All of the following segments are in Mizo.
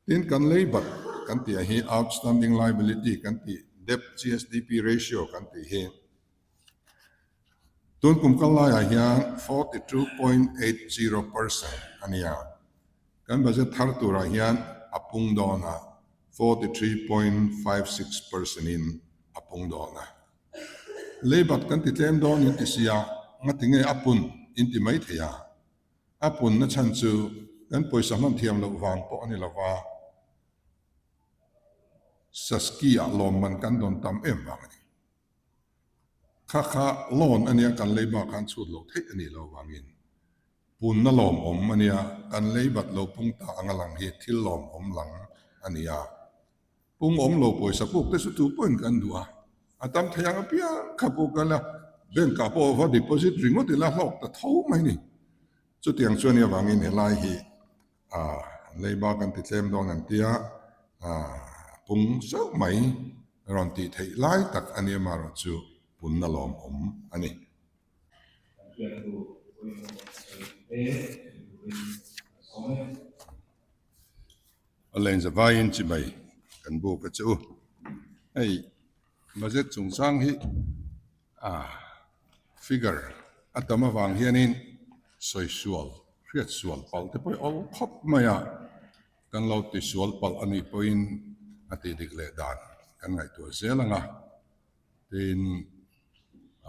Tin, kan leibat kan tih ah hi outstanding liability kan tih, debt GSDP ratio kan tih hi tun kum kal laiah hian 42.80% a ni a. Kan budget thar turah hian a pung dawn a, 43.56% in a pung dawn a. Leibat kan ti tlem dawn in ti sia, ngati nge a pun in ti mai thei a. A punna chhan chu kan pawisa hman thiam loh vang pawh a ni lo va, Saski-ah lawmman kan dawn tam em vang a ni. Kha kha loan a nia kan lei bak khan chhut loh theih a nih loh vangin punna lawmawm a nia kan lei bat lo pung ta anga lang hi thil lawmawm lang a ni a. Pung awm lo pawisa puk te chu tu pawhin kan duh a, a tam thei ang apiang kha puk a la, bank ah pawh va deposit ringawt ila hlawk ta tho mai ni. Chutiang chuan i avangin helai hi ah leiba kan ti tlem dawn an tia, ah pung zauh mai rawn tih theih lai tak a nia amaherawhchu punna lawmawm a ni. Kan hriattu pawimawh sawi te sawi turin ka sawm e. A leng zavaiin chibai kan buk a che u. Hei budget chungchang hi ah figure a tam avang hianin sawi sual hriat sual palh te pawh hi awl khawp mai a, kan lo ti sual palh a nih pawhin a tih dik leh dan kan ngaihtuah zel ang a, tin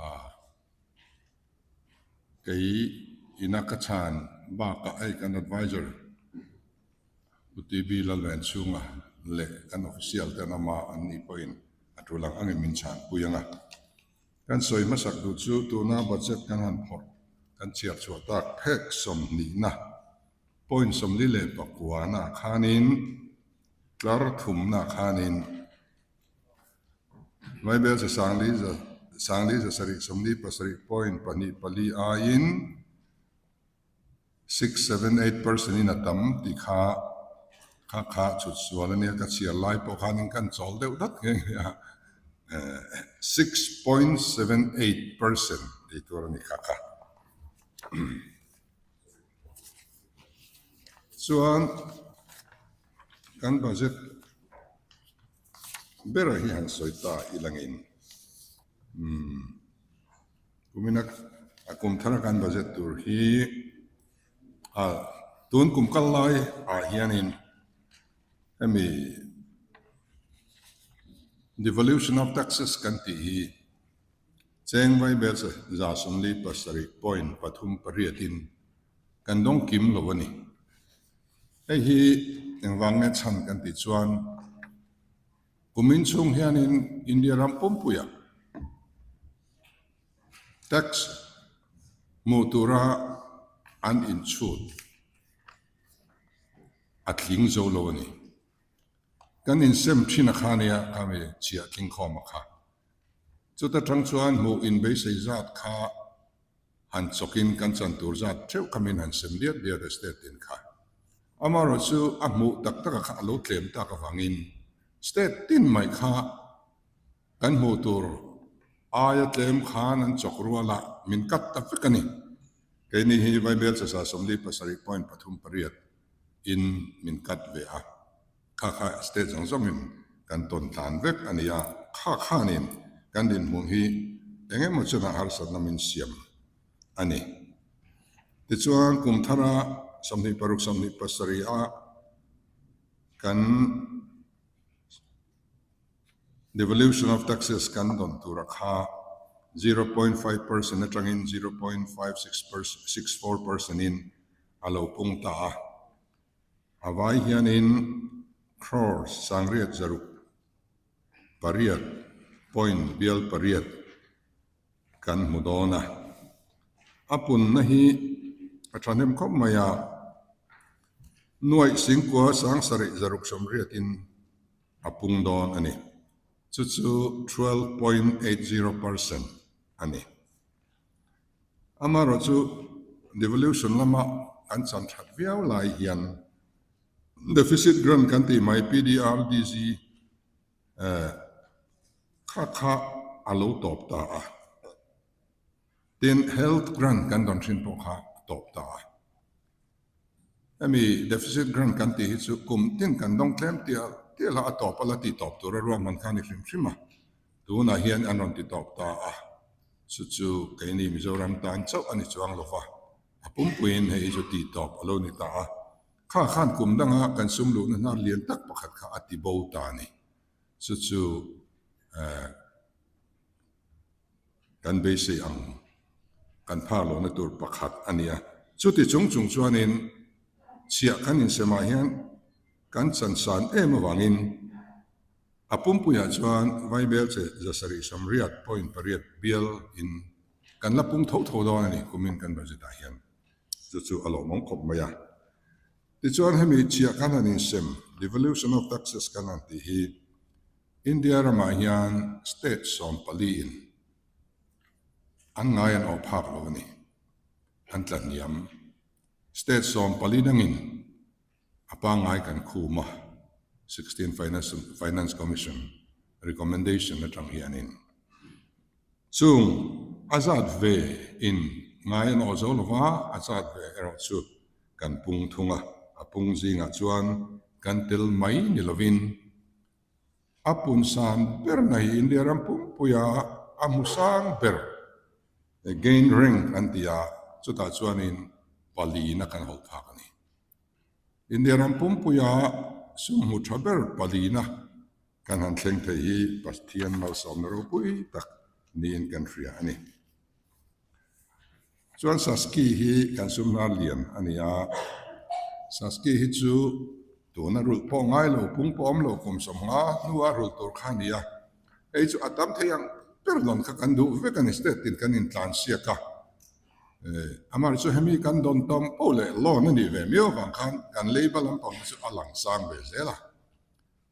ah kei ina ka chhan bakah hei kan adviser. Pu TB Lalven chhunga leh kan official te an awm a, an nih pawhin a tul ang angin min chhanpui ang a. Kan sawi hmasak duh chu tuna budget kan han phawrh kan chhiar chhuah tak phek sawmhnihna point 49 na khanin tlar thumna khanin Vaibel za sangli za sangli za sarih 47 point pahnih pali aiin 6, 7, 8 percent in a tam tih kha kha kha chhut sual a nia, ka chhiar lai pawh khanin kan chawl deuh dat nghe nghe a, 6.78% tih tur a ni kha kha. Chuan kan budget bera hi han sawi ta ilangin umm. Kumina a kum thara kan budget tur hi a tun kum kal lai ah hianin hemi devolution of taxes kan tih hi cheng vaibel 147 point pathum pariatin kan dawng kim lo a ni. Hei hi engvang nge chhan kan tih chuan Kumin chhung hianin India ram pumpuiah tax hmuh tura an inchhut a tling zo lo a ni. Kan insem thin a kha nia khami chhiah tling khawm a kha. Chuta tang chuan hmuh inbeisei zat kha han chawkin kan chan tur zat theuh kha min han sem diat diat a state tin kha. Amaherawh chu a hmuh tak taka kha a lo tlem tak avangin state tin mai kha kan hmuh tur aia tlem khan an chawk rual a, min kat ta vek a ni. Keini hi Vaibel chasa 47.38 in min kat ve a. Kha kha state zawng zawngin kan tawn tlan vek a ni a, kha khanin kan dinhmun hi eng emaw chunah harsatna min siam a ni. Tichuan kum thara 26 27 a kan devolution of taxes kan dawn tura kha 0.5% atangin 0.56 percent in a lo pung ta a. A vai hianin crore sangriat zaruk pariat point bial pariat kan hmu dawn a. A punna hi a thahnem khawp mai a, nuaih singkua sangsarih zaruk sawmriatin a pung dawn a ni. Chu chu 12.80% a ni. Amaherawh chu devolution lama kan chan that viau lai hian deficit grant kan tih mai PDRDG kha kha a lo tawp ta a, tin health grant kan dawn thin pawh kha a tawp ta a. Hemi deficit grant kan tih hi chu kum tin kan dawng tlem tial tial a, a tawp a la ti tawp tura ruahman kha a ni hrim hrim a. Tunah hian an rawn ti tawp ta a, chu chu keini Mizoram tan chauh a ni chuang lo va, a pumpuiin hei hi chu ti tawp a lo ni ta a. Kha khan kum danga kan sum luhna hnar lian tak pakhat kha a ti bo ta a ni. Chu chu kan beisei ang kan phak lohna tur pakhat a ni a. Chuti chung chung chuanin chhiah kan insemah hian kan chansan em avangin a pumpuiah chuan Vaibel che zasarih samriat point pariat bial in kan la pung tho tho dawn a ni kumin kan budget ah hian. Chu chu a lawmawm khawp mai a. Tichuan hemi chhiah kan han insem, devolution of taxes kan han tih hi India ramah hian state 14 in an ngai an awh phak lo a ni. An tla hniam. State 14 dangin a pangngai kan khum a, 16 Finance Commission recommendation atang hianin. Chung a zat ve in ngai an awh zo lo va, a zat ve erawh chu kan pung thung a, a pung zingah chuan kan tel mai ni lovin a pun san berna hi India ram pumpuia a hmu sang ber, gain rank an ti a, chutah chuanin palina kan hawlh phak a ni. India ram pumpuia sum hmu tha ber palina kan han thleng thei hi Pathian malsawmna ropui tak niin kan hria a ni. Chuan Saski hi kan sum hnar lian a ni a, Saski hi chu tuna rulh pawh ngai lo, pung pawh awm lo kum 50 hnua rulh tur kha a ni a, hei chu a tam thei ang ber dawn kha kan duh vek a ni, state tin kan intlan siak a. Amah chu hemi kan dawn tawm poh leh loan a nih ve miau avang khan kan leiba lampang te chu a lang sang ve zel a.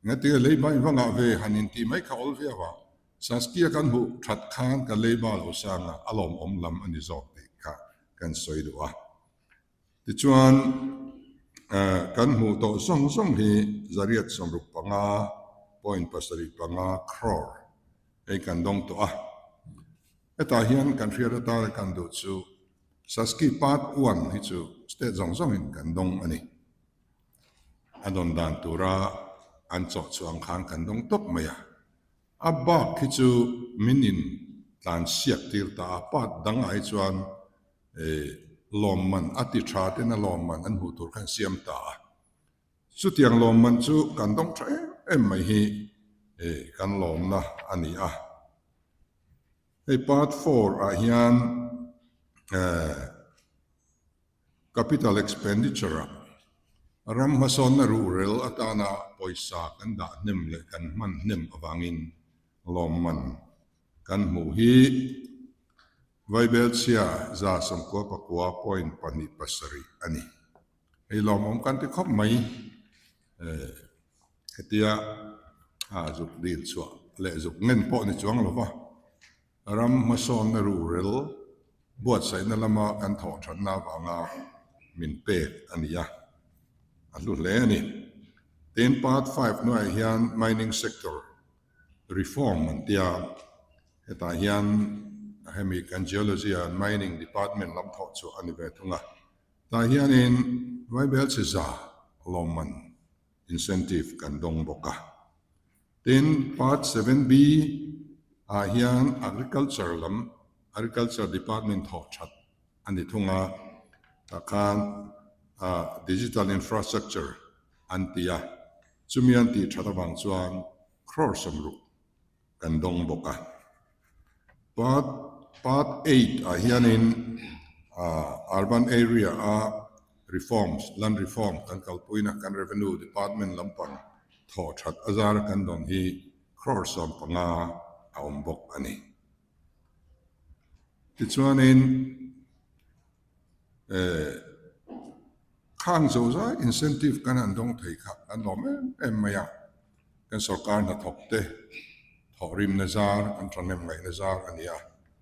Engati leiba in va ngah ve han intih mai kha awl viau a, Saskia kan hmuh that khan ka leiba lo sang a, a lawmawm lam a ni zawk tih kha kan sawi duh a. Tichuan kan hmuh tawh zawng zawng hi zariat 65.75 crore hei kan dawng tawh a. Hetah hian kan hriat atana kan duh chu Saski Part One hi chu state zawng zawngin kan dawng a ni. A dawn dan tura an chawh chuang khan kan dawng tawp mai a. A bak hi chu min in tlan siak tir ta a, part dangah hi chuan lawmman a ti tha ten a lawmman an hmuh tur khan siam ta a. Chutiang lawmman chu kan dawng tha em em mai hi kan lawmna a ni a. Hei part four ah hian Capital expenditure ah ram hmasawnna ruhrel atana pawisa kan dah hnem leh kan hman hnem avangin lawmman kan hmuh hi Vaibelchhia 99.27 a ni. Hei lawmawm kan ti khawp mai. Hetia zuk dil chhuah leh zuk ngen pawh ni chuang lo va. Ram hmasawnna ruhrel buatsaihna lama kan thawh thatna avanga min pek a ni a, a hlu hle a ni. Tin, Part Five hnuaiah hian Mining Sector Reform an tia, hetah hian hemi kan Geology and Mining Department lam thawh chhuah a ni ve thung a. Tah hianin Vaibelchhiza lawmman incentive kan dawng bawk a. Tin, Part 7B ah hian Agriculture lam, Agriculture Department thawh that a ni thung a, tah khan Digital Infrastructure an ti a, chumi an tih that avang chuan crore 60 kan dawng bawk a. Part Part 8 ah hianin Urban Area a Reforms, Land Reform kan kalpuina kan Revenue Department lampang thawh that a zara kan dawn hi crore 15 a awm bawk a ni. Tichuanin khang zo zai incentive kan han dawng thei kha kan lawm em em mai a, kan sorkar hnathawk te thawhrimna zar an thahnem ngaihna zar a ni a,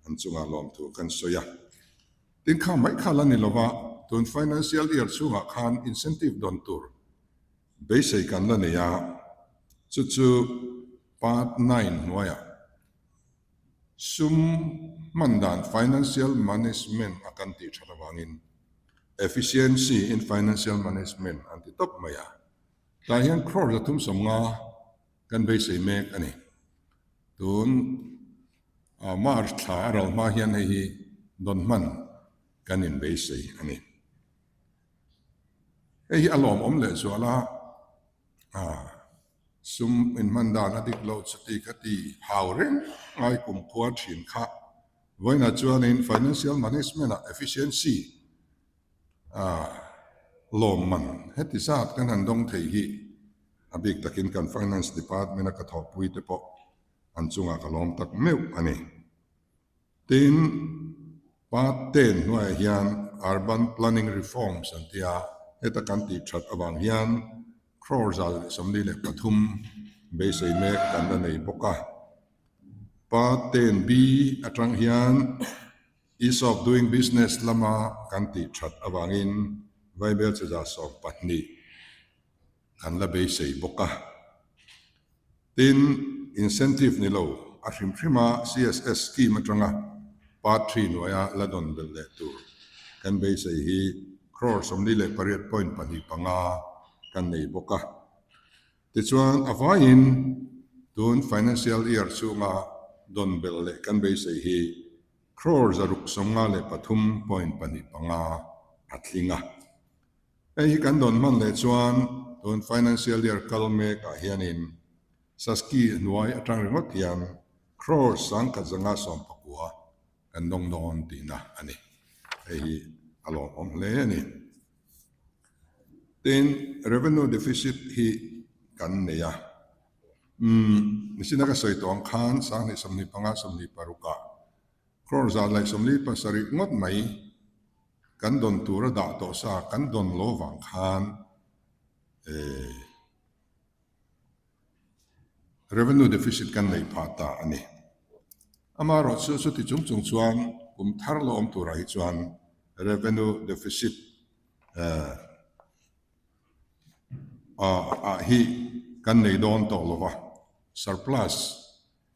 an chungah lawmthu kan sawi a. Tin kha mai kha la ni lova, tun financial year chhungah khan incentive dawn tur beisei kan la nei a, chu chu part 9 hnuaiah sum hman dan financial management a kan tih that avangin. Efficiency in Financial Management an ti tawp mai a. Tlai hian crore 350 kan beisei mek a ni. Tun March thla a ral hma hian hei hi dawn hman kan inbeisei a ni. Hei hi a lawmawm leh zual a, sum inhman dan a dik loh chuti kha ti hau reng ngai kumkhua thin kha. Vawiinah chuanin financial management ah efficiency lawmman heti zat kan han dawng thei hi a bik takin kan finance department a ka thawhpui te pawh an chungah ka lawm tak meuh a ni. Tin, Part ten hnuaiah hian Urban Planning Reforms an ti a, heta kan tih that avang hian crore 143 beisei mek kan la nei bawk a. Part ten B atang hian Ease of Doing Business lama kan tih that avangin Vaibel 120 kan la beisei bawk a. Tin, incentive ni lo, a hrim hrim a CSS scheme atanga Part 3 hnuaia la dawn belh leh tur kan beisei hi crore 48 point pahnih panga kan nei bawk a. Tichuan, a vaiin tun financial year chhunga dawn belh leh kan beisei hi crore 653 point pahnih panga a tling a. Hei hi kan dawn hman leh chuan tun financial year kal mek ah hianin Saski hnuai atang ringawt hian crore 1119 kan dawng dawn tihna a ni. Hei hi a lawmawm hle a ni. Tin, revenue deficit hi kan nei a. Umm, nichina ka sawi tawh ang khan 2025 26 ah crore 147 ngawt mai Kan dawn tura dah tawh sa kan dawn lo vang khan revenue deficit kan neih phah ta a ni. Amaherawh chu chuti chung chung chuan kum thar la awm turah hi chuan revenue deficit ah hi kan nei dawn tawh lo va, surplus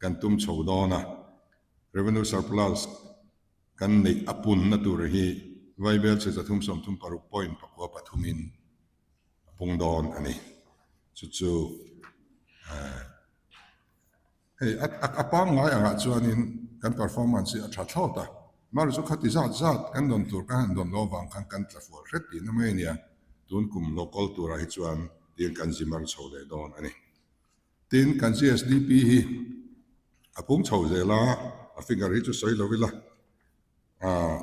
kan tum chho dawn a, revenue surplus Kan neih a punna tur hi Vaibel chhe 336 point pakua pathumin a pung dawn a ni. Chu chu hei a pangngai angah chuanin kan performance hi a tha thlawt a, mahse chu khati zat zat kan dawn tur kan han dawn lo avang khan kan tla fual hret tihna mai a nia, tun kum lo kawl turah hi chuan tiin kan zi mar chho leh dawn a ni. Tin, kan GSDP hi a pung chho zel a, a figure hi chu sawi lo ila,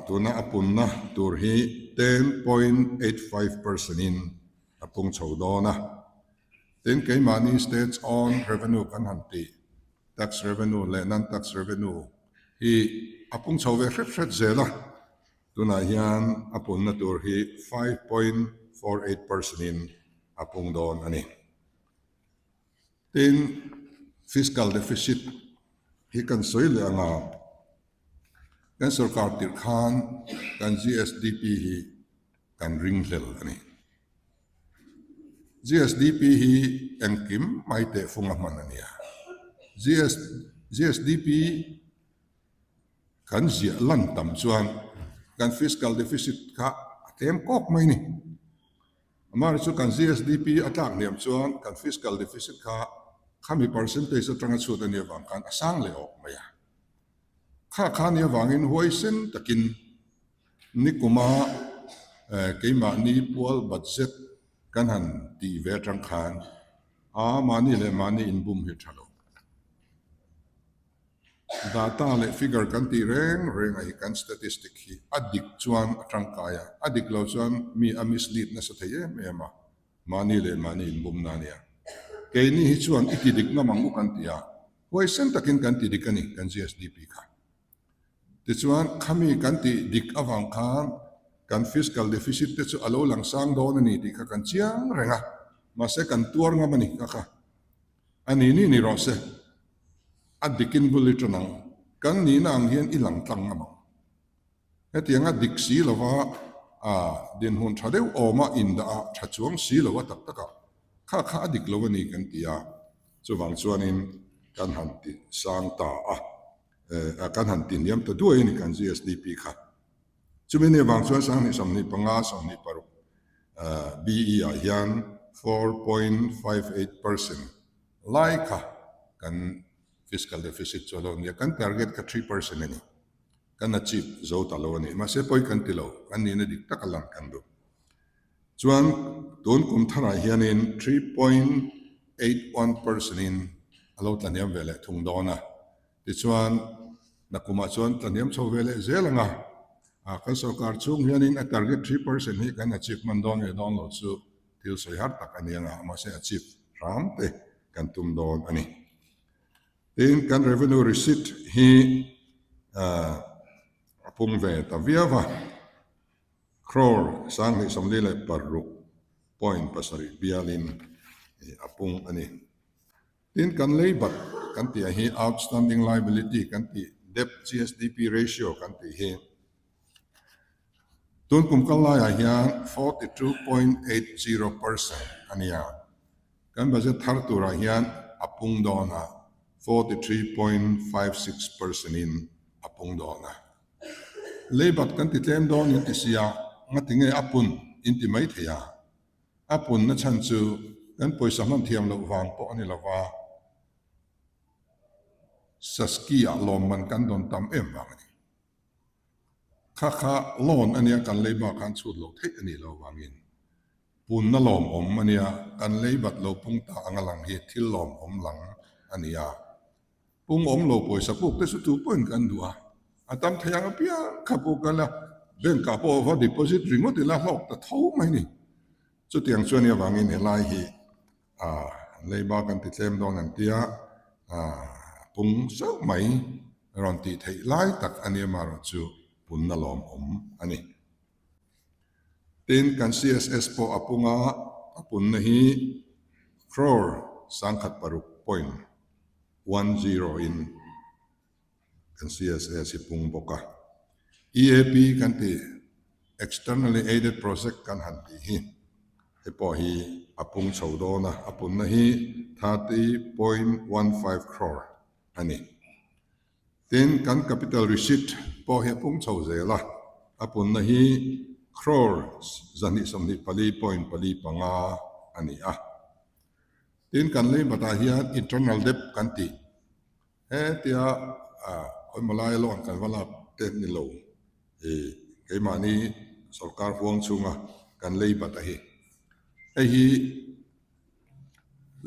tuna a punna tur hi 10.85 percent in a pung chho dawn a. Tin, keimahni states own revenue kan han tih, tax revenue leh non-tax revenue hi a pung chho ve hret hret zel a, tunah hian a punna tur hi 5.48 percent in a pung dawn a ni. Tin, fiscal deficit hi kan sawi leh ang a, kan sorkar tirh khan kan GSDP hi kan ringhlel a ni. GSDP hi engkim mai tehfung a hman a nia. GSDP kan ziah lan tam chuan kan fiscal deficit kha a tlem kawk mai a ni. Amah chu kan GSDP a tlak hniam chuan kan fiscal deficit kha khami percentage atanga chhut a nih avang khan a sang leh awk mai a. Kha kha nih avangin huaisen takin nikuma keimahni pual budget kan han tih ve atang khan a mahni leh mahni inbum hi tha lo. Data leh figure kan tih reng reng a hi kan statistic hi a dik chuan a tangkai a, a dik lo chuan mi a mislead nasa thei em em a, mahni leh mahni inbumna a nia. Keini hi chuan i ti dik ngam ang u kan ti a, huaisen takin kan ti dik a ni kan GSDP kha. Tichuan khami kan tih dik avang khan kan fiscal deficit te chu a lo lang sang dawn a ni tih kha kan chiang reng a, mahse kan tuar ngam a ni kha kha. A ni ni ni rawh se, a dikin bul i ṭan ang. Kan nihna ang hian i lang tlang ngam ang. Hetianga dik si lova a dinhmun ṭha deuh awma indah a ṭha chuang si lo a tak takah kha kha a dik lo a ni kan ti a, chuvang chuanin kan han ti sang ta a, kan han ti hniam ta duai a ni kan GSDP kha. Chumi ni avang chuan 2025, 26 BE ah hian 4.58% lai kha kan fiscal deficit chu a lo nia. Kan target kha 3% a ni. Kan achieve zo ta lo a ni. Mahse pawi kan ti lo, kan nihna dik tak a lang kan duh. Chuan tun kum tharah hianin 3.81% in a lo tlahniam ve leh thung dawn a. Tichuan, nakumah chuan tlahniam chho ve leh zel ang a, kan sorkar chhung hianin a target 3% hi kan achieve hman dawn nge dawn lo chu thil sawi har tak a ni ang a, mahse achieve hram te kan tum dawn a ni. Tin, kan revenue receipt hi a pung ve ta viau a, crore 26.7 bialin a pung a ni. Tin, kan leibat kan tih ah hi outstanding liability kan tih, debt GSDP ratio kan tih hi tun kum kal laiah hian 42.80% a ni a. Kan budget thar turah hian a pung dawn a, 43.56% in a pung dawn a. Leibat kan ti tlem dawn in ti sia, ngati nge a pun in ti mai thei a. A punna chhan chu kan pawisa hman thiam loh vang pawh a ni lo va, Saski-ah lawmman kan dawn tam em vang a ni. Kha kha loan a nia kan lei bak khan chhut loh theih a nih loh vangin punna lawmawm a nia kan lei bat lo pung ta anga lang hi thil lawmawm lang a ni a. Pung awm lo pawisa puk te chu tu pawhin kan duh a, a tam thei ang apiang kha puk a la, bank ah pawh va deposit ringawt ila hlawk ta tho mai ni. Chutiang chuan i avangin helai hi ah leiba kan ti tlem dawn an tia, ah pung zauh mai rawn tih theih lai tak a nia marawh chu punna lawmawm a ni. Tin, kan CSS pawh a pung a, a punna hi crore 106.10 in kan CSS hi pung bawk a. EAP kan tih, Externally Aided Project kan han tih hi, hei pawh hi a pung chho dawn a, a punna hi 30.15 crore a ni. Tin, kan capital receipt pawh hi a pung chho zel a, a punna hi crore 224.45 a ni a. Tin, kan lei batah hian internal debt kan tih hetia khawimaw laia loan kan va lak te ni lo ih keimahni sorkar huang chhunga kan lei bat a hi. Hei hi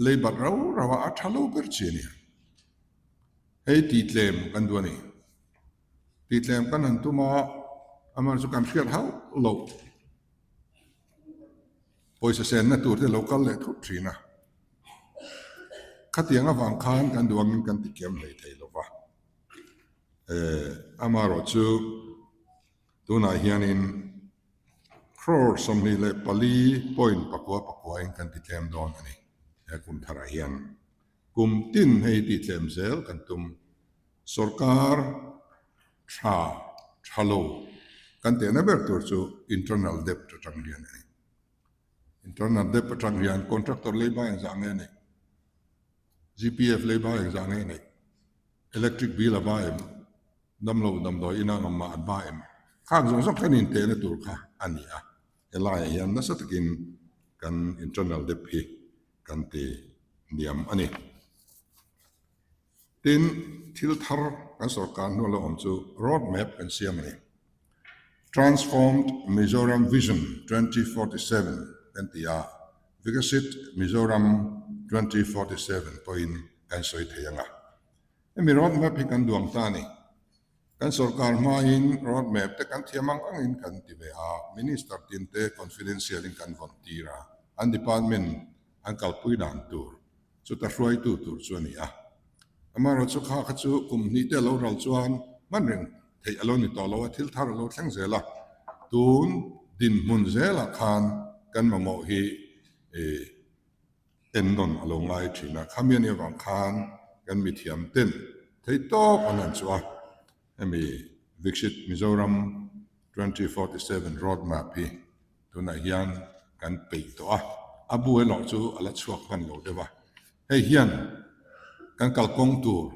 lei bat rau rau a a tha lo ber chi a ni. Hei tihtlem kan duh a ni. Tihtlem kan han tum a, amaherawhchu chu kan hriat hauh loh. Pawisa senna tur te lo kal leh thut thin a, khatiang avang khan kan duh angin kan ti kiam hlei thei lo va. Eh, amaherawh chu tunah hianin crore 24 point pakua in kan ti tlem dawn a ni he kum tharah hian. Kum tin hei tih tlem zel kan tum. Sorkar tha tha lo kan tehna ber tur chu internal debt atang hian a ni. Internal debt atang hian contractor leiba engzah nge a neih? GPF leiba engzah nge a neih? Electric bill a ba em? Damlo damdawi ina ngam mah an ba em? Khang zawng zawng kan intehna tur kha a ni a. Helaiah hian nasa takin kan internal debt hi kan ti niam a ni. Tin, thil thar kan sorkar hnu lo awm chu road map kan siam a ni. Transformed Mizoram Vision 2047 kan ti a, Viksit Mizoram 2047 pawhin kan sawi thei ang a. Hemi road map hi kan duang ta a ni. Kan sorkar hmain road map te kan thiam ang angin kan ti ve a, Minister tin te confidential in kan vawn tir a, an department an kalpui dan tur Chuta hruaitu tur chu a ni a. Amaherawhchu kha kha chu kum hnih te a lo ral chuan hman reng theih a lo ni tawh lo a, thil thar a lo thleng zel a. Tun dinhmun zelah khan kan mamawh hi ennawn a lo ngai thin a. Khami a nih avang khan kan mithiam ten thei tawp an han chhuah a. Hemi Viksit Mizoram 2047 road map hi tunah hian kan peih tawh a, a bu erawh chu a la chhuak hman lo deuh a. Hei hian kan kalkawng tur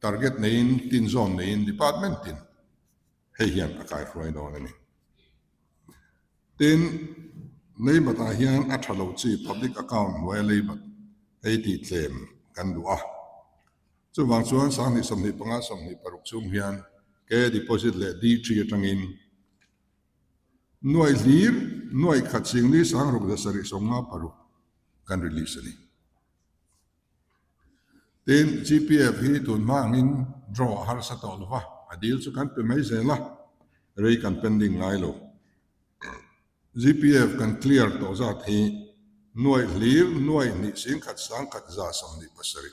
target neiin, tin zawn neiin department tin. Hei hian a kaihruai dawn a ni. Tin, leibatah hian a tha lo chi public account hnuaia leibat hei tih tlem kan duh a. Chuvang chuan 2025 26 chhung hian K deposit leh D tree atangin nuai hlir nuai khat singli sangruk za sarih 56 kan release a ni. Tin, GPF hi tun hma angin draw a harsa tawh lo va, a dil chu kan pe mai zel a, rei kan pending ngai lo. GPF kan clear tawh zat hi nuaih hlir nuaih hnih singkhat sangkhat 27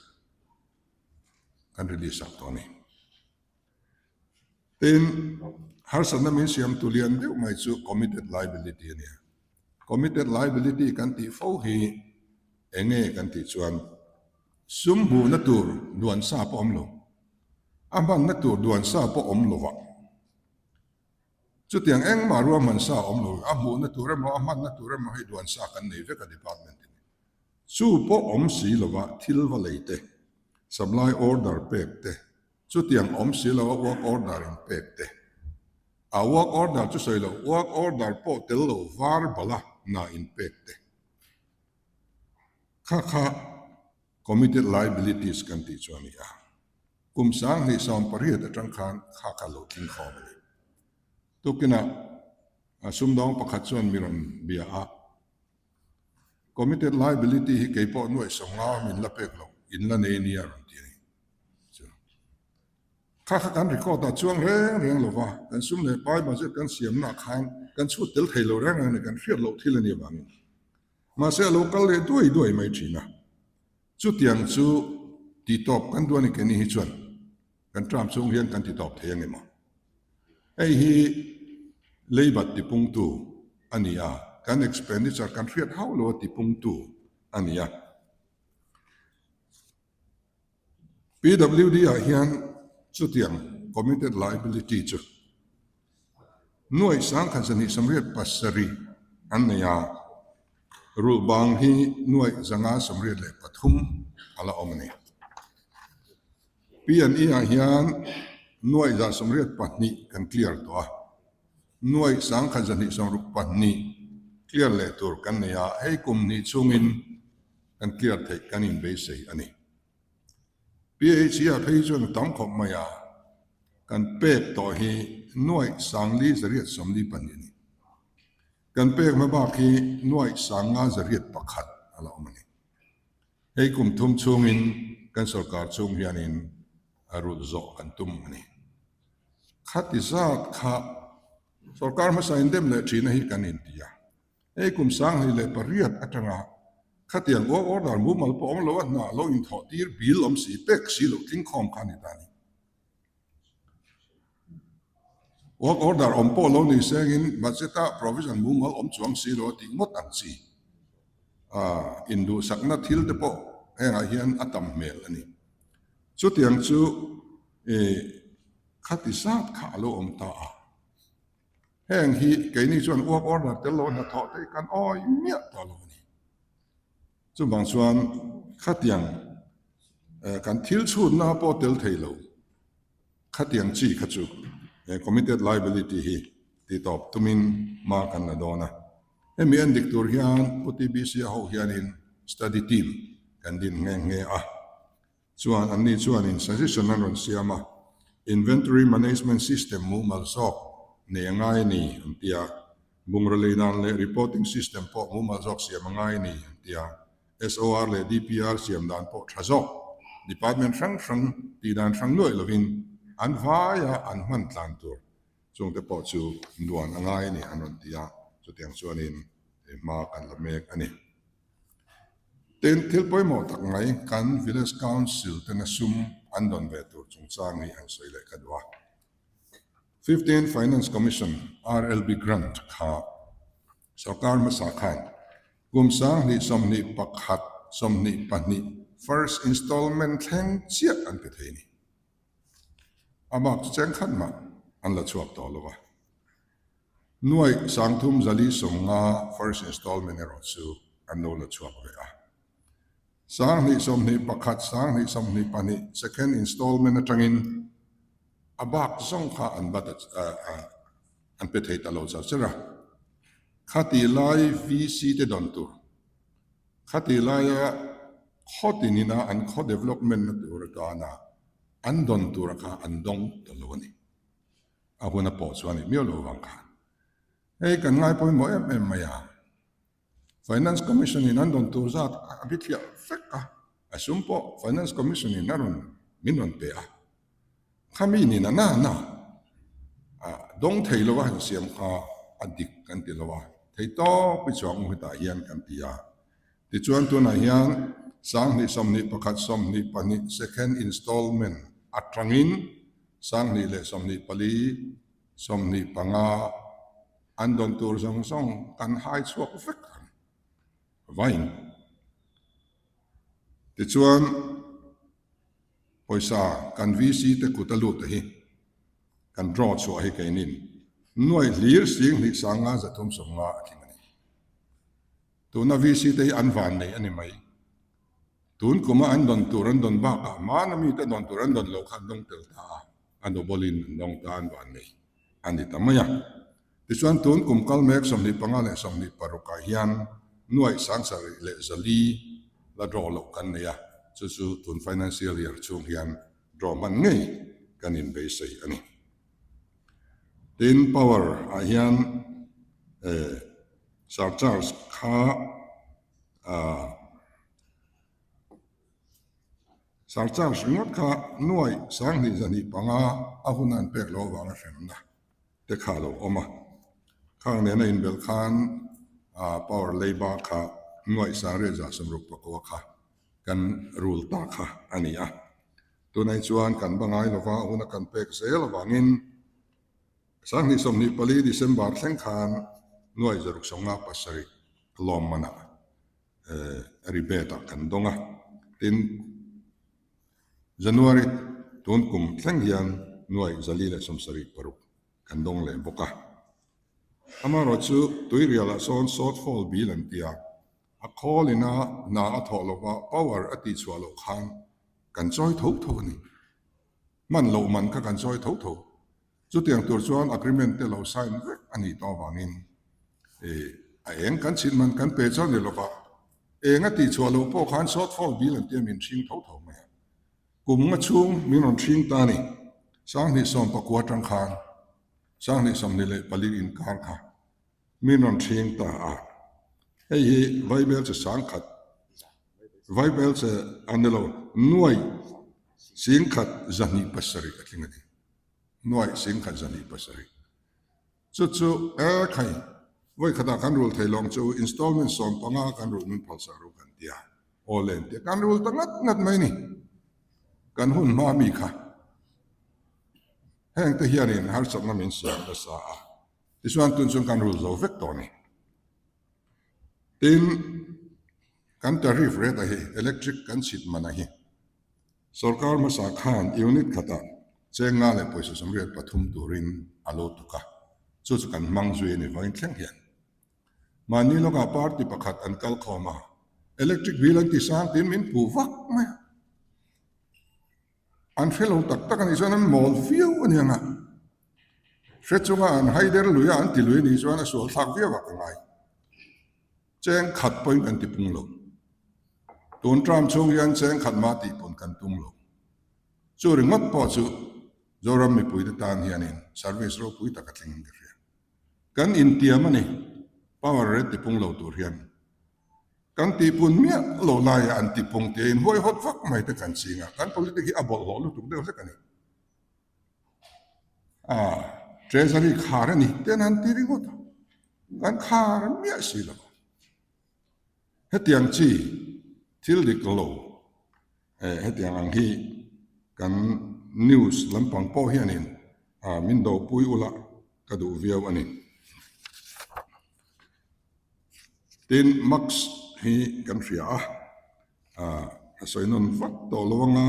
kan release ak tawh a ni. Tin, harsatna min siamtu lian deuh mai chu committed liability a nia. Committed liability kan tih fo hi eng nge kan tih chuan sum hmuhna tur duan sa pawh awm lo, a hmanna tur duan sa pawh awm lo vah. Chutiang engmah ruahman sa awm lo, a hmuhna tur emaw a hmanna tur emaw hei duan sa kan nei vek a department in. Chu pawh awm si lova thil va lei te, supply order pek te, Chutiang awm si lo a work order in pek te. A work order chu sawi lo, work order pawh tel lo var bala hna in pek te. Kha kha committed liabilities kan tih chu a ni a. Kum 2018 atang khan kha kha lo tling khawm a ni. Tukinah sumdawng pakhat chuan mi rawn bia a, Committed liability hi kei pawh nuaih 50 min la pek lo, in la nei nia rawn ti a ni. Chu kha kha kan record ah chuang reng reng lo va, kan sum leh pai budget kan siamna ah khan kan chhut tel thei lo reng reng a ni, kan hriat loh thil a nih avangin. Mahse a lo kal leh duai duai mai thin a. Chutiang chu titawp kan duh a ni keini hi chuan kan term chhung hian kan titawp thei ang emaw? Hei hi leibat tipungtu a ni a, kan expenditure kan hriat hauh lo a tipungtu a ni a. PWD ah hian chutiang committed liability chu nuaih 1227 an nei a, rulh bang hi nuaih 583 a la awm a ni. P&E ah hian nuaih 182 kan clear tawh a, nuaih 1262 clear leh tur kan nei a, hei kum hnih chhungin kan clear theih kan inbeisei a ni. PHC ah phei chuan a tam khawp mai a, kan pek tawh hi nuaih 4842 a ni. Kan pek hma bak hi nuaih 5101 a la awm a ni. Hei kum thum chhungin kan sorkar chhung hianin a rulh zawh kan tum a ni. Khati zat kha sorkar hmasa indem leh thina hi kan inti a. Hei kum 2008 atanga khatiang work order mumal pawh awm lo a hna lo inthawh tir bil awm si pek si loh tling khawm kha a ni ta a ni. Work order awm pawh lo ni sengin budget ah provision mumal awm chuang si lo a tih ngawt ang chi. Induhsakna thil te pawh hengah hian a tam hmel a ni. Chutiang chu khati zat kha a lo awm ta a. Heng hi keini chuan work order tel lo hnathawh te hi kan awi miah tawh lo a ni. Chuvang chuan khatiang kan thil chhutna pawh tel thei lo khatiang chi kha chu committed liability hi titawp tumin hma kan la dawn a. Hemi en dik tur hian Pu TBC a ho hianin study team kan din nghe nghe a. Chuan anni chuanin suggestion an rawn siam a, Inventory Management System mumal zawk nei a ngai a ni an ti a, bungraw lei dan leh reporting system pawh mumal zawk siam a ngai a ni an ti a, SOR leh DPR siam dan pawh tha zawk, department hrang hrang tih dan hrang nuaih lovin an vaia an hman tlan tur chungte pawh chu nuan a ngai a ni an rawn ti a, chutiang chuanin hma kan la mek a ni. Tin, thil pawimawh tak mai kan Village Council tena sum an dawn ve tur chungchang hi an sawi leh ka duh a. Fifteenth Finance Commission RLB Grant kha sorkar hmasa khan kum 2021, 22 first installment thleng chiah an pe thei a ni. A bak chu cheng khat mah an la chhuak tawh lo va. Nuaih 3450 first installment erawh chu an lo la chhuak ve a. 2021, 2022 second installment atangin A bak zawng kha an bat an pe thei ta lo char char a. Khati lai VC te dawn tur, khati laia khaw tinina an khaw development na tur atana an dawn tura kha an dawng ta lo a ni. A huna pawh chuan i miau lo vang khan. Hei kan ngai pawimawh em em mai a. Finance Commission in an dawn tur zat a bithliah vek a, a sum pawh Finance Commission in a rawn min rawn pe a. Khami nin a na na a dawng thei lo a han siam kha a dik kan ti lo a, thei tawp i chuang u hetah hian kan ti a. Tichuan tunah hian 20 21 22 second installment atangin 20 leh 24 25 an dawn tur zawng zawng kan hai chhuak vek ang vain. Tichuan pawisa kan VC te kut a lut a hi kan draw chhuah hi keinin nuai hlir sing hnih sanga 350 a tling a ni. Tuna VC te hi an van nei a ni mai. Tun kuma an dawn tur an dawn bakah hmana mite dawn tur an dawn loh kha an dawng tel ta a. A double-in an dawng ta an van nei a ni ta mai a. Tichuan tun kum kal mek 25 leh 26 ah hian nuaih 74 leh 400 la draw loh kan nei a, chu chu tun financial year chhung hian draw hman ngei kan inbeisei a ni. Tin, power ah hian surcharge kha Surcharge ringawt kha nuai 20 25 a hun a an pek loh avanga hremna te kha a lo awm a. Khang nena inbelh khan power leiba kha nuai 960 kha kan rul ta kha a ni a. Tunah chuan kan ba ngai lova a huna kan pek zel avangin 2024 December thleng khan nuai 657 lawmmanah rebate ah kan dawng a, tin January tun kum thleng hian nuai 476 kan dawng leh bawk a. Amaherawh chu tuirial ah sawn shortfall bill an ti a, a khawl ina hna a thawh lova power a tihchhuah loh khan kan chawi tho tho a ni. Hman loh man kha kan chawi tho tho. Chutiang tur chuan agreement te lo sign vek a nih tawh avangin a eng kan chhit man kan pe chuan ni lova eng a tihchhuah loh pawh khan shortfall bill an tia min hring tho tho mai a. Kum nga chhung min rawn hring ta a ni. 2019 atang khan 2024 inkar kha min rawn hring ta a. Hei hi Vaibel che sangkhat, Vaibel che a ni lo, nuai singkhat 207 a tling a ni. Nuaih singkhat 207. Chu chu e khai, vawi khatah kan rul thei lawng chu installment 15 kan rul min phalsak ru kan tia, aw len tia kan rul ta ngat ngat mai ni. Kan hun hma mi kha heng te hianin harsatna min siam nasa a, tichuan tun chuan kan rul zo vek tawh a ni. Tin, kan tariff rate a hi, electric kan chhit man a hi, Sorkar hmasa khan unit khatah cheng nga leh pawisa 83 turin a lo tuk a, chu chu kan hmang zui a ni vawiin thleng hian. Mahni lawkah party pakhat an kal khawm a, electric bill an ti sang tiin min puh vak mai a. An hre lo tak tak a nih chuan an mawl viau a ni ang a, hre chunga an haider lui a an ti lui a nih chuan a sual thlak viau ah ka ngai. Cheng khat pawhin kan ti pung lo. Tun term chhung hian cheng khat mah tih pawn kan tum lo. Chu ringawt pawh chu Zoram mipuite tan hianin service ropui tak a thleng in ka hria. Kan intiam a ni, power rate ti pung lo tur hian. Kan tihpun miah lo laiah an ti pung tia inhuaihawt vak mai te kan ching a, kan politic hi a bawlhhlawh lutuk deuh hlek a ni. A, Treasury khar a ni ten an ti ringawt a, kan khar miah si lo. Hetiang chi thil dik lo hetiang ang hi kan news lampang pawh hianin min dopui ula ka duh viau a ni. Tin, mask hi kan hria a, a sawi nawn vak tawh lo anga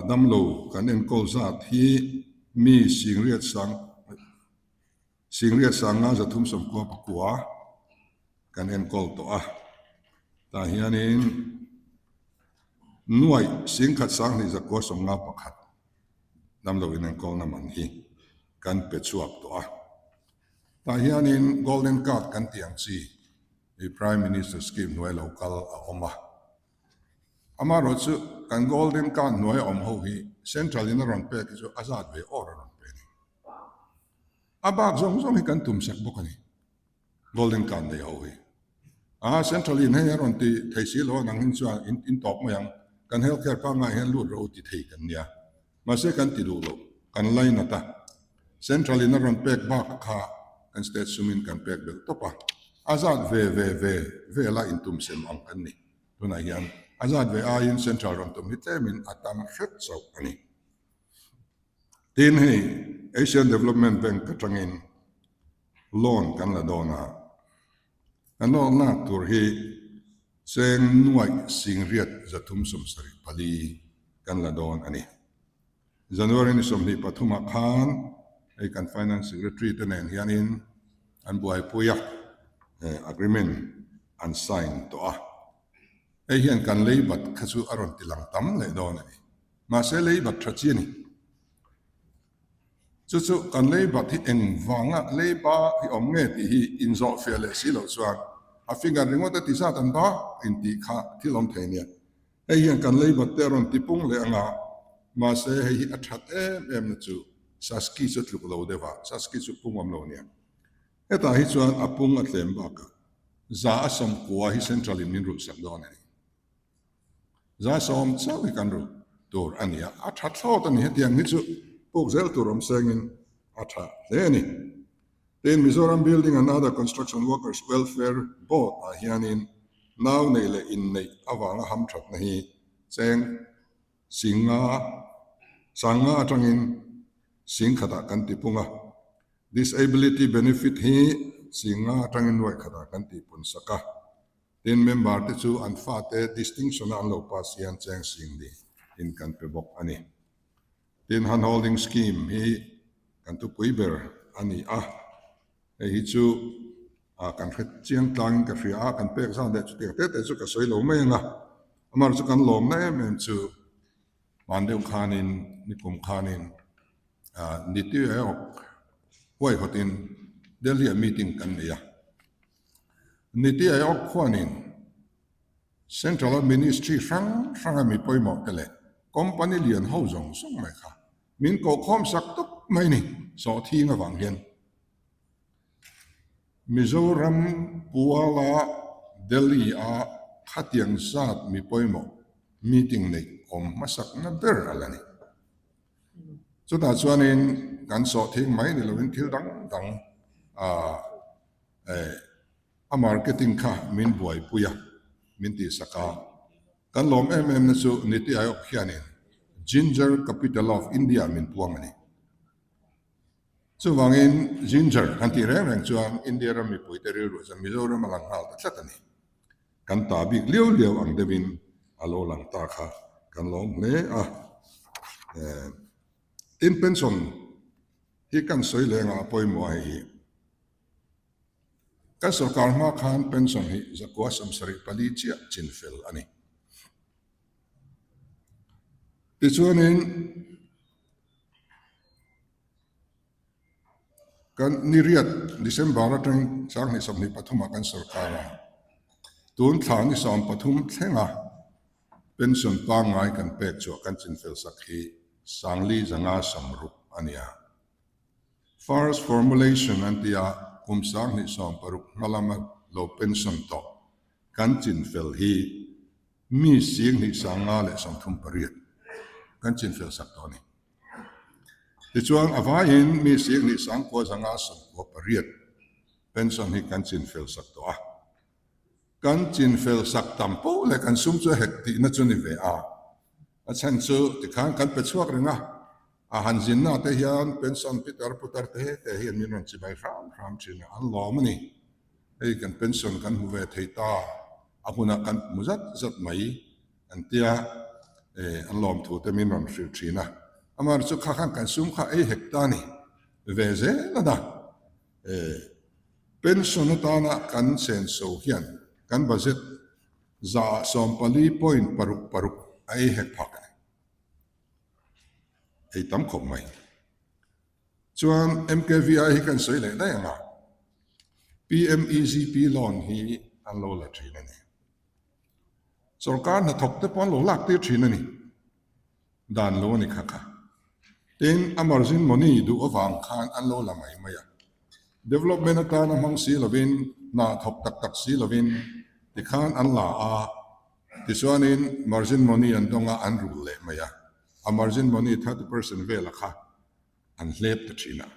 damlo kan enkawl zat hi mi singriat sang singriat sanga 399 kan enkawl tawh a. Tah hianin nuaih singkhat 2,951. Damlo inenkawlna man hi kan pe chhuak tawh a. Tah hianin Golden Card kan tih ang chi hi Prime Minister scheme hnuai lo kal a awm a. Amaherawh chu kan Golden Card hnuai a awm ho hi Central in a rawn pek hi chu a zat ve awr a rawn pe a ni. A bak zawng zawng hi kan tum sak bawk a ni. Golden Card nei ho hi. A Central in hei a rawn ti thei si lo a nang hin chuan in in tawp mai ang. Kan health care pangngai hian lut ro ti thei kan nia. Mahse kan ti duh lo, kan lainat a. Central in a rawn pek bak kha kan state sumin kan pek belh tawp a. A zat ve ve ve vela intum sem ang kan ni. Tunah hian a zat ve aiin Central rawn tum hi tlemin a tam hret chauh a ni. Tin hei Asian Development Bank atangin Loan kan la dawn a, kan loan lak tur hi cheng nuaih singriat 374 kan la dawn a ni. January ni 23 ah khan hei kan Finance Secretary te nen hianin an buaipui a, agreement an sign tawh a. Hei hian kan leibat kha chu a rawn ti lang tam leh dawn a ni. Mahse leibat tha chi a ni. Chu chu kan leibat hi engvanga leiba hi awm nge tih hi inzawhfiah leh si loh chuan a finger ringawt a ti zat an ba intih kha thil awm thei nia. Hei hian kan leibat te a rawn ti pung leh anga, mahse hei hi a that em em na chu Saski chu a tluk lo deuh a, Saski chu pung awm lo nia. Hetah hi chuan a pung a tlem bakah za a 90 hi Central in min rulhsak dawn a ni. 100 chauh hi kan rulh tur a ni a, a tha thlawt a ni. Hetiang hi chu puk zel tur awm sengin a tha hle a ni. Tin, Mizoram Building and Other Construction Workers Welfare Board ah hianin nau neih leh inneih avanga hamthatna hi cheng singa sanga atangin singkhatah kan tipung a. Disability Benefit hi singa atangin nuaikhatah kan tihpun sak a. Tin, member te chu an fate distinction a an lo pass hian cheng sing ni in kan pe bawk a ni. Tin, hand holding scheme hi kan thupui ber a ni a, hei hi chu kan hre chiang tlangin ka hria a, kan pek zan leh chutiang te te chu ka sawi lo mai ang a, amaherawhchu kan lawmna em em chu hman deuh khanin nikum khanin Niti Aayog huaihawtin Delhi ah meeting kan nei a. Niti Aayog khuanin Central-a Ministry hrang hranga mi pawimawh te leh company lian ho zawng zawng mai kha min kohkhawm sak tawp mai ni sawhthing avang hian Mizoram puala Delhi-a khatiang zat mi pawimawh meeting neih awm hmasakna ber a la ni. Chutah chuanin kan sawhthing mai ni lovin thil dang dang ah eh a marketing kha min buaipui a, min tihsak a. Kan lawm em em na chu Niti Aayog hianin Ginger Capital of India min puang a ni. Chuvangin Ginger kan tih reng reng chuan India ram mipuite rilru chuan Mizoram a lang nghal ta tlat a ni. Kan ta bik liau liau ang deuhin a lo lang ta kha kan lawm hle a. Eh tin pension hi kan sawi leng a pawimawh a hei hi. Kan sorkar hma khan pension hi zakua 74 chiah chin fel a ni. Tichuanin kan ni riat December atang 2023 ah kan sorkar a, tun thla ni 13 thlenga pension pangngai kan pek chhuah kan chin fel sak hi sangli zanga samruk a ni a. First formulation an ti a, kum 2016 hma lama lo pension tawh kan chinfel hi mi 2538 kan chinfel sak tawh a ni. Tichuan a vaiin mi 2998 pension hi kan chinfel sak tawh a. Kan chinfel sak tam poh leh kan sum chu a hek tihna chu ni ve a. A chhan chu tikhan kan pe chhuak reng a, a han zinna te hian pension pitar putar te te hian min rawn chibai hram hram thin a, an lawm a ni. Hei kan pension kan hmu ve thei ta, a hunah kan hmu zat zat mai an tia, eh an lawm thu te min rawn hrilh thin a. Amaherawhchu chu kha khan kan sum kha ei hek ta a ni ve zel a na. Eh pension atana kan senso hian kan budget 14.66 a ei hek phak a ni. ei tam khawp mai. Chuan MKVI hi kan sawi leh daih ang a, PMEGP loan hi an lo la thin a ni. Sorkar hnathawk te pawh an lo lak tir thin a ni. Dan lo a ni kha kha. Tin, a margin money duh avang khan an lo la mai mai a. Development atana hmang si lovin, hna thawk tak tak si lovin tikhan an la a, tichuanin margin money an dawng a, an rul leh mai a. A margin money 30% vela kha an hlep ta thin a.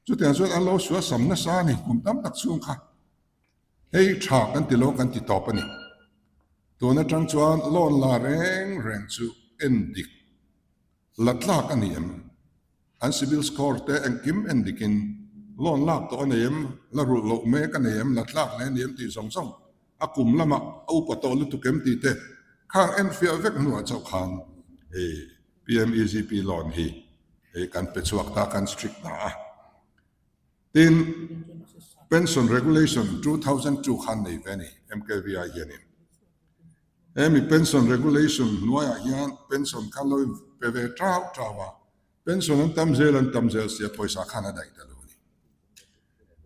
Chutiang chuan an lo suasam nasa a ni kum tam tak chhung kha. Hei tha kan ti lo kan ti tawp a ni. Tun atang chuan loan la reng reng chu en dik la tlak a ni em? An CIBIL score te engkim en dikin loan lak tawh a nei em? La rulh loh mek a nei em? La tlak hle a ni em tih zawng zawng a kum lamah a upa tawh lutuk em tih te khang enfiah vek hnuah chauh khan hei PMEGP loan hi hei kan pe chhuak ta kan strict ta a. Tin, Pension Regulation 2002 khan nei ve a ni, MKVI hianin. Hemi Pension Regulation hnuaiah hian pension khan lo in pe ve tau tau a, pension an tam zel an tam zel sia pawisa khan a daih ta lo a ni.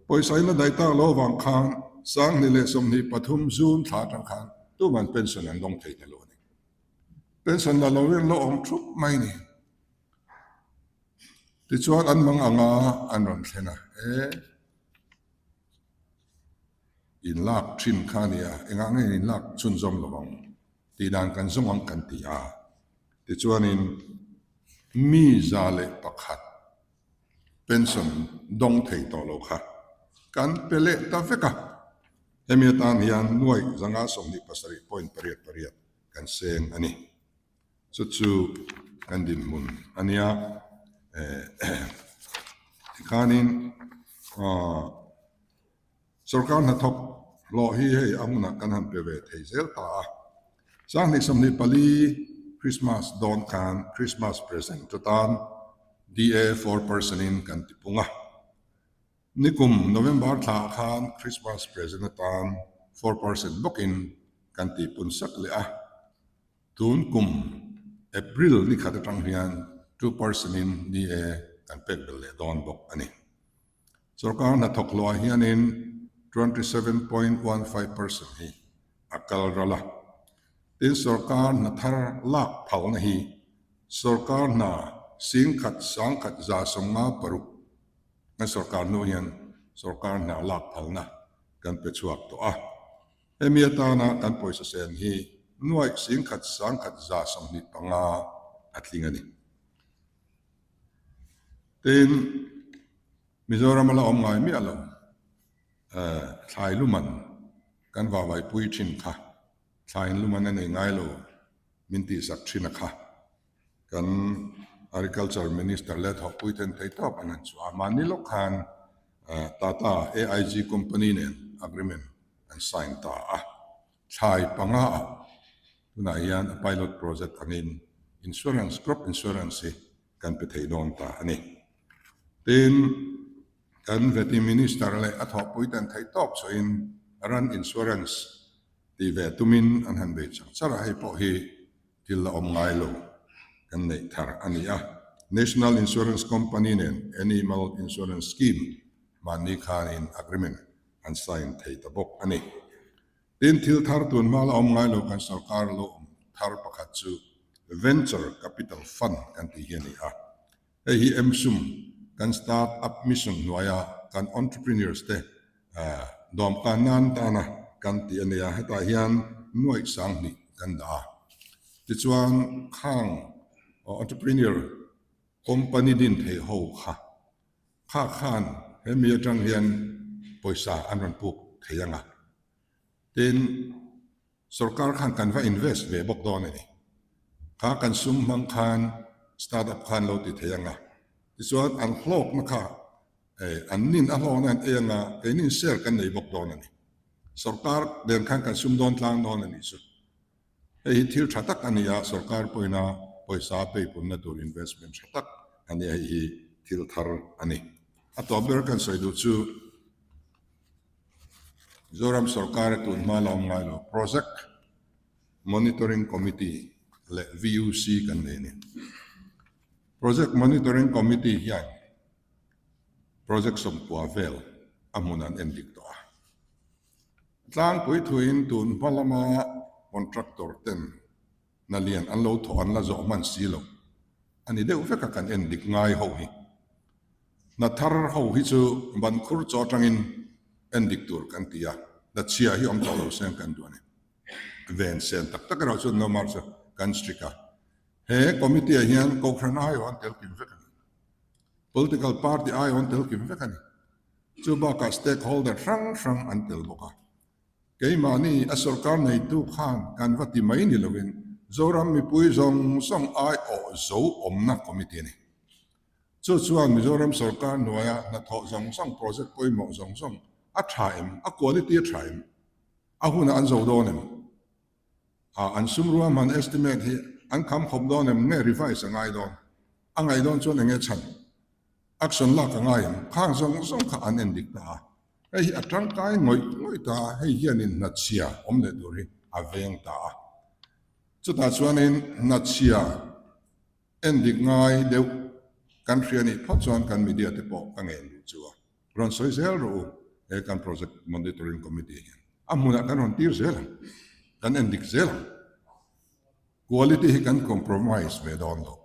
Pawisa in a daih tak lo avang khan Sanghnih leh 23 June thla atang khan tuman pension an dawng thei ta lo a ni. Pension la lo in lo awm thup mai a ni. Tichuan an mang anga an rawn thlen a, e in lak thin kha a nia, engah nge in lak chhunzawm lo ang tih dan kan zawng ang kan ti a. Tichuanin mi 101 pension dawng thei tawh lo kha kan pe leh ta vek a, hemi atan hian nuaih 527.88 kan seng a ni. Chu chu kan dinhmun a nia. Tikhanin sorkar hnathawk hlawh hi hei a hunah kan han pe ve thei zel ta a. 2024 Christmas dawn khan Christmas present atan DA 4% in kan tipung a. Nikum November thla ah khan Christmas present atan 4% bawkin kan tihpun sak leh a. Tun kum April ni khat atang hian 2% in DA kan pek belh leh dawn bawk a ni. Sorkar hnathawk hluah hianin 27.15% hi a kal ral a. Tin sorkar hna thar lak phalna hi sorkar hna 10,000 156 kan sorkar hnu hian sorkar hna lak phalna kan pe chhuak tawh a. Hemi atana kan pawisa sen hi nuaih 10,000 1,125 a tling a ni. Tin, Mizoram a la awm ngai miah lo, thlai luman kan vavaipui thin kha, thlaiin luman a nei ngai lo min tihsak thin a kha. Kan Agriculture Minister leh thawhpui ten thei tawp an han chhuah a, mahni lawk khan Tata AIG company nen agreement an sign ta a, thlai panga ah tunah hian a pilot project angin insurance, crop insurance hi kan pe thei dawn ta a ni. Tin, kan Vety Minister leh a thawhpui ten thei tawp chhuahin ran insurance tih ve tumin an han bei char char a, hei pawh hi thil la awm ngai lo kan neih thar a ni a. National Insurance Company nen Animal Insurance Scheme mahni khanin agreement an sign thei ta bawk a ni. Tin, thil thar tun hma la awm ngai lo kan sorkar lo awm thar pakhat chu Venture Capital Fund kan tih hi a ni a. Hei hi MSUM kan Start Up Mission hnuaia kan entrepreneurs te dawmkan nan tana kan tih a ni a, hetah hian nuaih 2000 kan dah a. Tichuan khang entrepreneur company din theih ho kha kha khan hemi atang hian pawisa an rawn puk thei ang a. Tin. Sorkar khan kan va invest ve bawk dawn a ni. Kha kan sum hmang khan start up khan lo ti thei ang a. Tichuan an hlawkna kha an nin a hlawkna an ei ang a, keinin share kan nei bawk dawn a ni. Sorkar nen khan kan sum dawn tlang dawn a nih chu. Hei hi thil tha tak a ni a, sorkar pawhin a pawisa peipunna tur investment tha tak a ni a, hei hi thil thar a ni. A tawp ber kan sawi duh chu. Mizoram sorkar a tun hma la awm ngai lo Project Monitoring Committee leh VUC kan nei a ni. Project Monitoring Committee hian project 90 vel a hmun an en dik tawh a. Tlangpui thuin tun hma lama contractor ten hna lian an lo thawh an la zawh hman si lo a ni deuh vek a kan en dik ngai ho hi. Hna thar ho hi chu ban khur chaw atangin en dik tur kan ti a, hna chhia hi awm tawh lo seng kan duh a ni. Ven sen tak tak erawh chuan no mar chu kan strict a. He committee ah hian Kohhran aiawh an tel kim vek a ni. Political party aiawh an tel kim vek a ni. Chu bakah stakeholder hrang hrang an tel bawk a. Keimahni a sorkar neitu khan kan va ti mai ni loin Zoram mipui zawng zawng aiawh zo awmna committee a ni. Chu chuan Mizoram sorkar hnuaia hnathawh zawng zawng project pawimawh zawng zawng a tha em, a quality a tha em, a hunah an zo dawn em, a an sum ruahman estimate hi an kham khawp dawn em nge revise a ngai dawn, a ngaih dawn chuan enge chhan action lak a ngai em, khang zawng zawng kha an endik ta a. Hei hi a tangkai ngawih ngawih ta a, hei hianin hnachhia awm leh tur hi a veng ta a. Chutah chuanin hnachhia endik ngai deuh kan hria nih phawt chuan kan media te pawh ka ngen duh chu a rawn sawi zel rawh u, he kan Project Monitoring Committee hian a hmunah kan rawn tir zel ang, kan endik zel ang. Quality hi kan compromise ve dawn lo,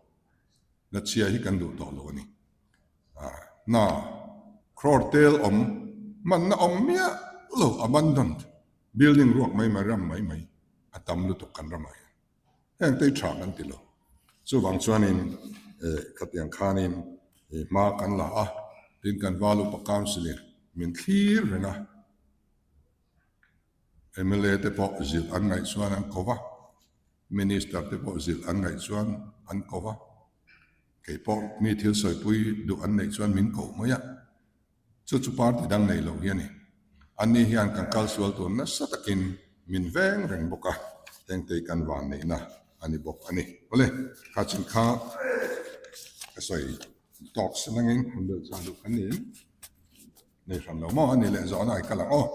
hnachhia hi kan duh tawh lo a ni. Hna crore tel awm hmanna awm miah lo abandoned building ruak mai mai ram mai mai a tam lutuk kan ramah hian heng te hi tha kan ti lo. Chuvang chuanin khatiang khanin hma kan la a, tin kan Val Upa Council in min thlir reng a, mla te pawh zilh an ngaih chuan an ko va, Minister te pawh zilh an ngaih chuan an ko va. Kei pawh mi thil sawipui duh an neih chuan min koh mai a, chu chu party dang nei lo hi a ni. Anni hian kan kal sual tur nasa takin min veng reng bawk a, hengte hi kan van neihna a ni bawk a ni. Awle, kha chin kha ka sawi tawk si nangin han belh chah duh kan ni em? Nei hran lo maw a ni leh zawhna i kal ang aw.